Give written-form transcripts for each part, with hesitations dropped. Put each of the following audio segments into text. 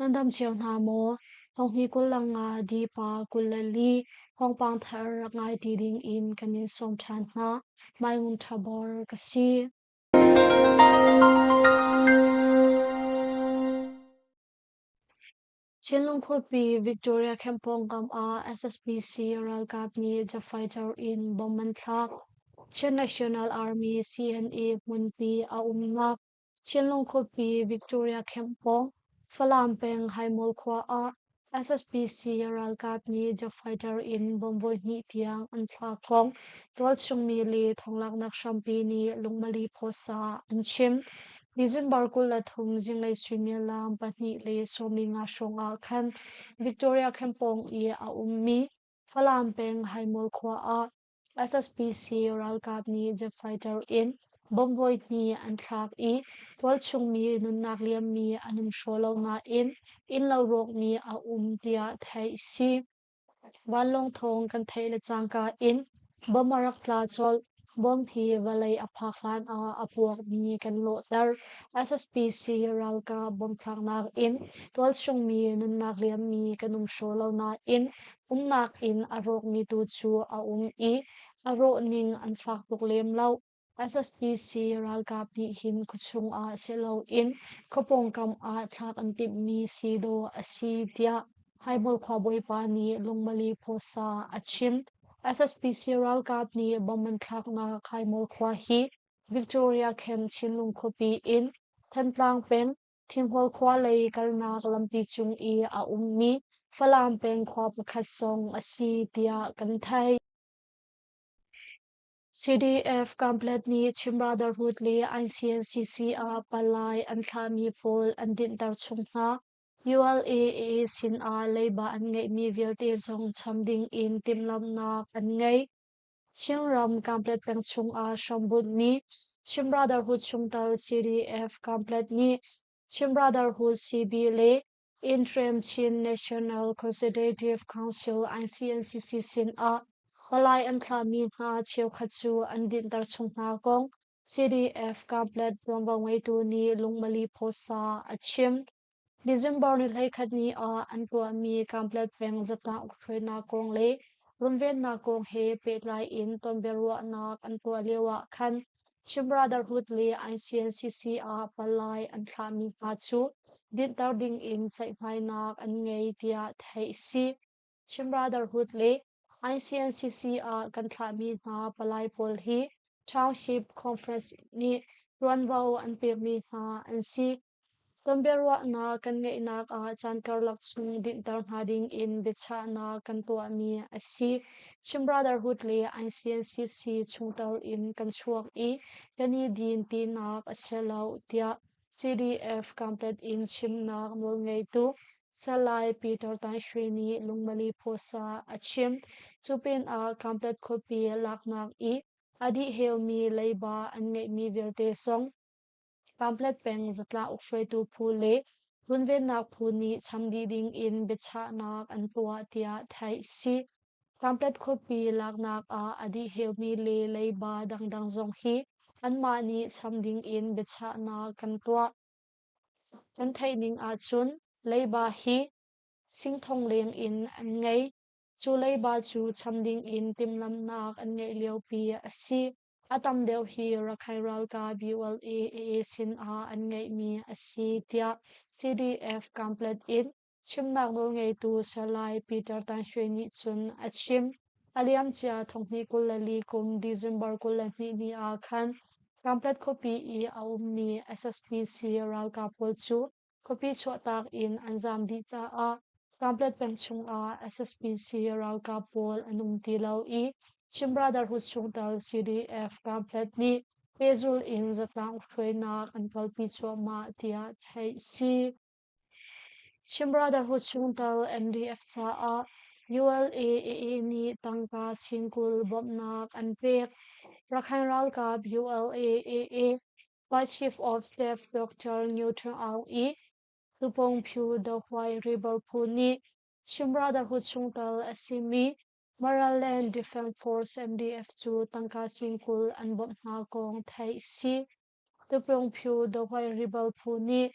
Nan dam cio hna maw? Thonghni 25 Dipa 24 thawngpang thar rak ngai ti ding in kan in sawm ṭhan hna. Mai Ngun Ṭha Bor ka si. Chinlung khuapi Victoria Camp pawngkam ah SSPC ralkap nih jet fighter in bomb an thlak. Chin National Army CNA hmunpi a umnak Chinlung khuapi Victoria Camp pawng Falam peng Haimawl khua ah SSPC ralkap nih jet fighter in bomb voihnih tiang an thlak kong tualchung mi le thonglaknak hrampi nih lungmali phawsa an chim. December 23 zinglei suimilam 2:15 hrawng ah khan Victoria Camp pawng i a ummi Falam peng Haimawl khua ah SSPC ralkap nih jet fighter in bomb voihnih an thlak i tualchung mi nunnak liammi an um hraw lo nain innlo rawkmi a um tiah theih a si. Vanlawng thawng kan theih le cangka in bomb a rak tla colh. Bomb hi vawlei a phak hlan ah a puakmi kan lawhter. SSPC ralkap bomb thlaknak in tualchung mi nunnak liammi kan um hraw lo nain umnak inn a rawkmi tu cu a um i a rawh ning an fak tuk lem lo. SSPC ralkap nih hin khuachung ah si loin khua pawngkam ah thlak an timhmi si dawh a si tiah Haimawl khuabawipa nih Lungmali Phawsa a chim. SSPC ralkap nih bomb an thlaknak Haimawl khua hi Victoria Camp Chinlung khuapi in Thantlang peng Thinghual khua lei kalnak lampi cung i a ummi Falam peng khua pakhat zong a si tiah kan theih. CDF Kamplet nih Chin Brotherhood le ICNCC ah palai an thlahmi pawl an dinhter chung hna. ULAA sinah leiba an ngeihmi vialte zong cham ding in timhlamhnak an ngei. Chinram Kamplet peng chungah hrambunhmi Chin Brotherhood chungtel CDF Kamplet nih Chin Brotherhood CB le Interim Chin National Consultative Council ICNCC sinah palai an thlahmi hna cheukhat cu an dinhter chung hna kong CDF Kamplet tuanvo ngeitu nih lungmali phawsa a chim. December ni 11 ni ah an tuahmi Kamplet peng zatlang ukhruainak kong le runvennak kong he pehtlai in tonbiaruahnak an tuah lio ah khan Chin Brotherhood le ICNCC ah palai an thlahmi hna cu dinhter ding in ceihmainak an ngei tiah theih a si. Chin Brotherhood le ICNCC ah kan thlahmi hna palai pawl hi Township Conference nih tuanvo an pekmi hna an si. Tonbiaruahnak kan ngeihnak ah caan karlak chung dinhter hna ding in biachahnak kan tuahmi a si. Chin Brotherhood le ICNCC chungtel in kan chuak i kan i din tinak a si lo tiah CDF Kamplet in chimnak nawlngeitu Salai Peter Tanhri nih lungmali phawsa a chim. Cu pinah Kamplet khuapi laknak i a dihheumi leiba an ngeihmi vialte zong Kamplet peng zatlang ukhruaitu phu le runvennak phu nih cham dih ding in biachahnak an tuah tiah theih a si. Kamplet khuapi laknak ah a dihheumi le leiba dangdang zong hi anmah nih cham ding in biachahnak kan tuah. Kan theih ning ahcun leiba hi singthong leng in an ngei. Cu leiba cu cham ding in timhlamhnak an ngeih liopi a si. A tam deuh hi Rakhine ralkap ULA sin ah an ngeihmi a si tiah CDF Kamplet in chimnak nawlngeitu Salai Peter Tanhsui nih cun a chim. A liamcia thonghnih 24 kum December 22 ni ah khan Kamplet khuapi i a ummi SSPC ralkap pawl cu khuapi chuahtak in an zaam dih caah Kamplet peng chungah SSPC ralkap pawl an um ti lo i Chin Brotherhood chungtel CDF Kamplet nih pehzulh in zatlang hruainak an kalpi cuahmah tiah theih a si. Chin Brotherhood chungtel MDF caah ULAAA nih tangka singkul bawmhnak an pek. Rakhine ralkap ULAAA Vice Chief of Staff Dr. Newton Aung i Tupongphu Dohwai Rebel phu nih Chin Brotherhood chungtel a simi Maraland Defense Force MDF cu tangka singkul an bawmh hna kong theih a si. Tupongphu Dohwai Rebel phu nih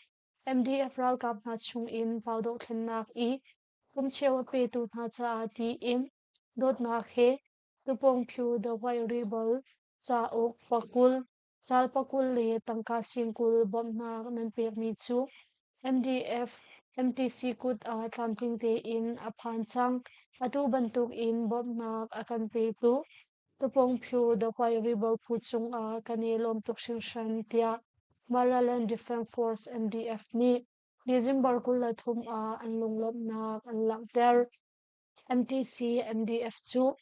MDF ralkap hna chungin pau dohthlennak i pumcheu a petu hna caah tiin dawtnak he Tupawngphu The White Rebel cauk pakul, cal pakul le tangka singkul bawmhnak nan pekmi cu MDF MTC kut ah tlamtling tein a phan cang. Atu bantuk in bawmhnak a kan petu Tupawngphu The White Rebel phu cungah kan i lawm tuk hringhran tiah Maraland Defense Force MDF nih December 23 ah an lunglawmhnak an langhter. MTC MDF cu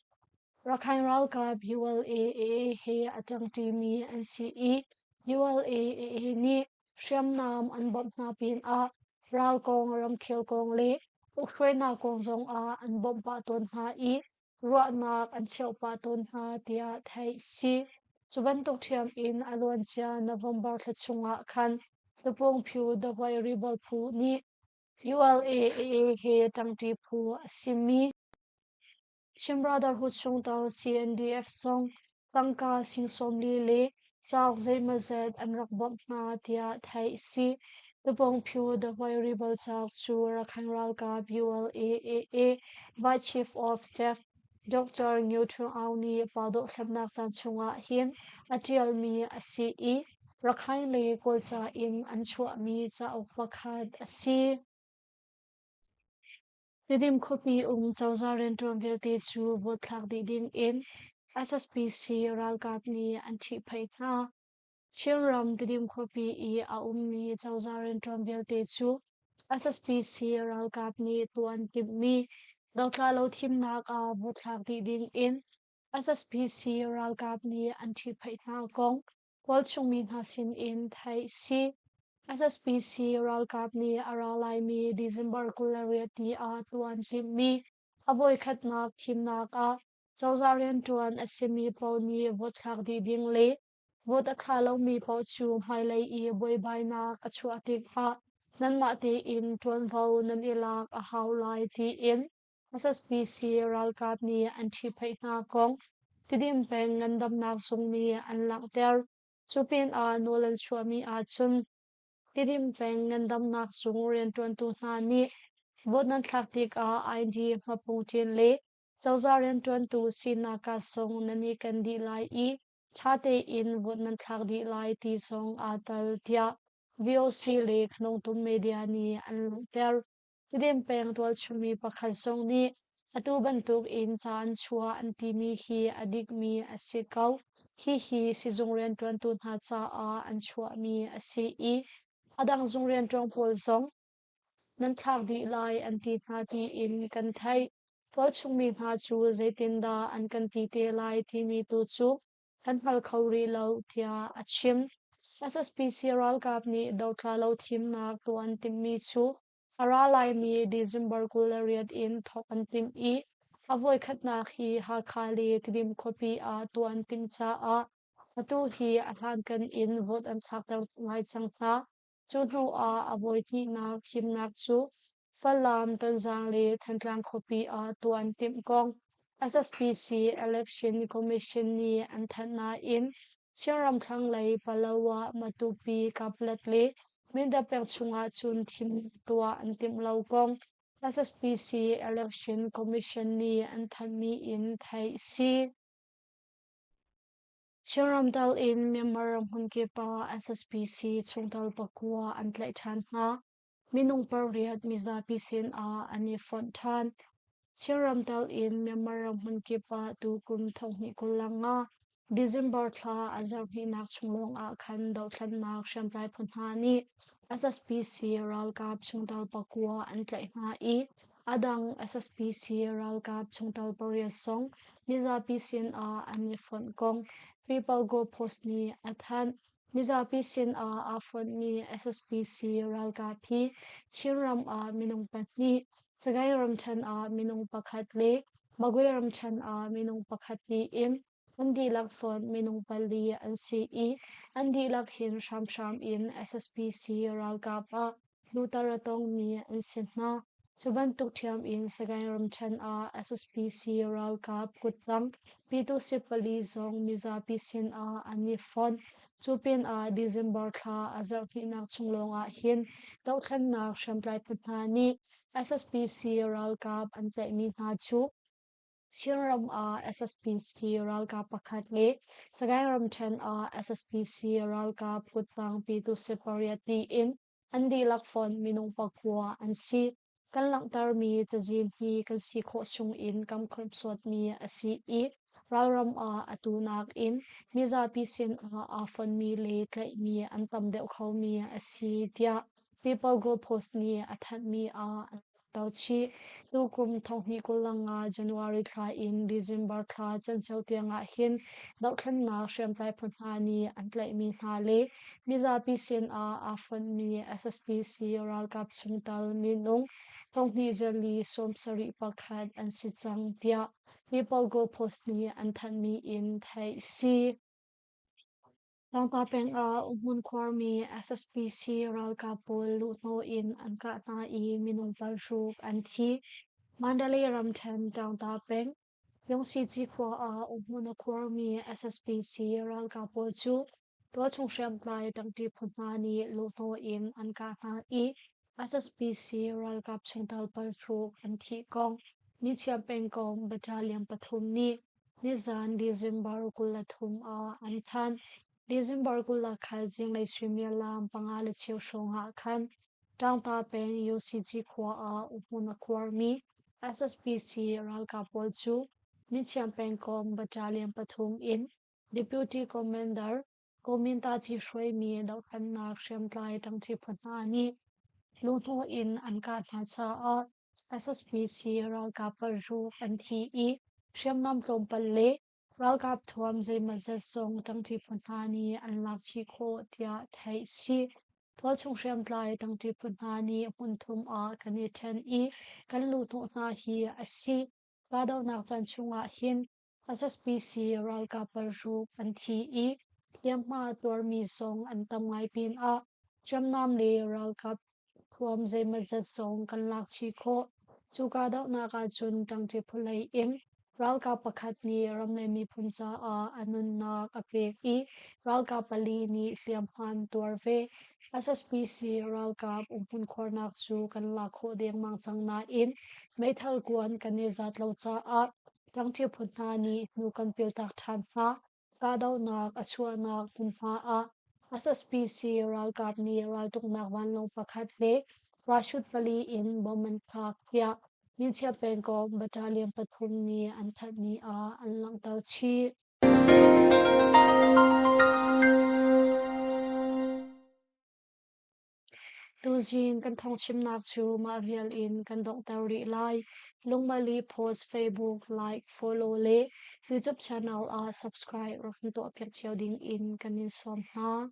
Rakhine ralkap ULA-AA he a ṭangṭimi an si i ULA-AA nih hriamnam an bawmh hna pinah ral kong, ramkhel kong le ukhruainak kong zongah an bawmh pah tawn hna i ruahnak an cheuh pah tawn hna tiah theih a si. Cu bantuk ṭhiam in a luancia November thla chungah khan Tupungphu The White Rebel phu nih ULA-AA he ṭangṭi phu a simi Chin Brotherhood chungtel CNDF zong tangka sing 40 le cauk zeimawzat an rak bawmh hna tiah theih a si. Tupawngphu The White Rebel cauk cu Rakhine ralkap ULA-AA Vice Chief of Staff Dr. Nyo Htun Aung nih pa dohthlennak caan chungah hin a ṭialmi a si i Rakhine le Kawlca in an chuahmi cauk pakhat a si. Tidim khuapi um cozah rianṭuan vialte cu vote thlak dih ding in SSPC ralkap nih an ṭhihphaih hna. Chinram Tidim khuapi i a ummi cozah rianṭuan vialte cu SSPC ralkap nih tuah an timhmi dotla lo thimnak ah vote thlak dih ding in SSPC ralkap nih an ṭhihphaih hna kong Kawlchung mi hna sinin theih a si. SSPC ralkap nih a ra laimi December 28 ni ah tuah an timhmi a voikhatnak thimnak ah cozah rianṭuan a simi paoh nih vote thlak dih ding le vote a thla lomi paoh cu hmailei i buaibainak a chuah tikah nanmah tein ṭuanvo nan i lak a hau lai tiin SSPC ralkap nih an ṭhihphaih hna kong Tidim peng ngandamnak zung nih an langhter. Cu pinah nawl an chuahmi ahcun Tidim peng ngandamnak zung rianṭuantu hna nih vote nan thlak tikah ID hmapungṭin le cozah rianṭuantu sinak card zong nan i ken dih lai i ṭha tein vote nan thlak dih lai ti zong aa tel tiah VOC le Khnongtum Media nih an langhter. Tidim peng tualchungmi pakhat zong nih atu bantuk in ca an chuah an timi hi a dikmi a si ko. Hihi sizung rianṭuantu hna caah an chuahmi a si i a dang zung rianṭuan pawl zong nan thlak dih lai an ti hna tiin kan theih. Tualchungmi hna cu zeitindah an kan ti te lai timi tu cu kan hngal kho rih lo tiah a chim. SSPC ralkap nih dotla lo thimnak tuah an timhmi cu a ra laimi December 28 in thawk an timh i a voikhatnak hi Hakha le Tidim khuapi ah tuah an timh caah atu hi a hlankan in vote an thlakter ngai cang hna. Cu hnu ah a voihnihnak thimnak cu Falam, Tonzang le Thantlang khuapi ah tuah an timh kong SSPC Election Commission nih an thanh nain Chinram thlanglei Palawa, Matupi, Kaplet le Mindat peng chungah cun thimnak tuah an timh lo kong SSPC Election Commission nih an thanhmi in theih a si. Chinram dal in Myanmar ram hmunkip ah SSPC chungtel pakua an tlaih ṭhan hna. Minung pariat mizapi sinah an i fonh ṭhan. Chinram dal in Myanmar ram hmunkip ah tukum thonghnih 25 December thla a zarhhnihnak chung lawngah khan dohthlennak hriamtlai phu hna nih SSPC ralkap chungtel pakua an tlaih hna i A dang SSPC ralkap chungtel pariat zong mizapi sinah an i fonh kong People Go Post nih a thanh. Mizapi sinah aa fonhmi SSPC ralkap hi Chinram ah minung pahnih, Sagaing ramṭhen ah minung pakhat le Magwe ramṭhen ah minung pakhat tiin an dihlak fonh minung pali an si i an dihlak hin hramhram in SSPC ralkap ah lutar a tongmi an si hna. Cu bantuk ṭhiam in Sagaing ramṭhen ah SSPC ralkap kuttang Pyituhsit pali zong mizapi sin ah an i fonh. Cu pinah December thla a zarh hnihnak chung lawng ah hin dohthlennak hriamtlai phu hna nih SSPC ralkap an tlaihmi hna cu Chinram ah SSPC ralkap pakhat le Sagaing ramṭhen ah SSPC ralkap kuttang Pyituhsit pariat tiin an dihlak fonh minung pakua an si. Kan langhtermi cazin hi kan si khawh chungin kan khawmhsuatmi a si i ralram ah atu nakin mizapi sin ah aa fonmi le tlaihmi an tam deuh khomi a si tiah People Go Post nih a thanhmi ah an langhter chih. Tukum 2025 January thla in December thla canceo tiangah hin dohthlennak hriamtlai phu hna nih an tlaihmi hna le mizapi sin ah aa fonhmi SSPC ralkap chungtel minung 2,271 an si cang tiah People Go Post nih an thanhmi in theih si. Tlangta peng ah umhmun khuarmi SSPC ralkap pawl luhhnawh in an kah hna i minung paruk an thi. Mandalay ramṭhen Tlangta peng Yongsici khua ah umhmun a khuarmi SSPC ralkap pawl cu tualchung hriamtlai ṭangṭi phu hna nih luhhnawh in an kah hna i SSPC ralkap chungtel paruk an thih kong Michia pengkomh battalion pathum nih Nizan December 23 ah an thanh. December 20 khat zinglei suimilam panga le cheu hrawng ah khan Ṭangta peng UCG khua ah umhmun a khuarmi SSPC ralkap pawl cu Mithiam pengkomh battalion pathum in Deputy Commander Komintaci hruaimi dohthlennak hriamtlai ṭangṭi phu hna nih luhhnawh in an kah hna caah SSPC ralkap paruk an thi i hriamnam tlawmpal le ralkap thuam zeimawzat zong ṭangṭi phu hna nih an lak chih khawh tiah theih si. Tualchung hriamtlai ṭangṭi phu hna nih hmunthum ah kan i ṭhen i kan luhhnawh hna hi a si. Kahdohnak caan chungah hin SSPC ralkap paruk an thi i hliamhma tuarmi zong an tam ngai pinah hriamnam le ralkap thuam zeimawzat zong kan lak chih khawh. Cu kahdohnak ahcun ṭangṭi phulei in ralkap pakhat nih ram le miphun caah a nunnak a pek i ralkap pali nih hliamhma an tuar ve. SSPC ralkap umhmun khuarnak cu kan lak khawh dengmang cang nain meithal kuan kan i zat lo caah Ṭangṭi phu hna nih hnu kan piltak ṭhan hna. Kahdohnak a chuahnak hmunhma ah SSPC ralkap nih raltuknak vanlawng pakhat le parachute pali in bomb an thlak tiah Minchia pengkomh battalion pathum nih an thanhmi ah an langhter chih. Tuzing kan thawngchimnak cu mah vial in kan donghter rih lai. Lungmali post Facebook like, follow le YouTube channel ah subscribe rak in tuahpiak cio ding in kan in sawm hna.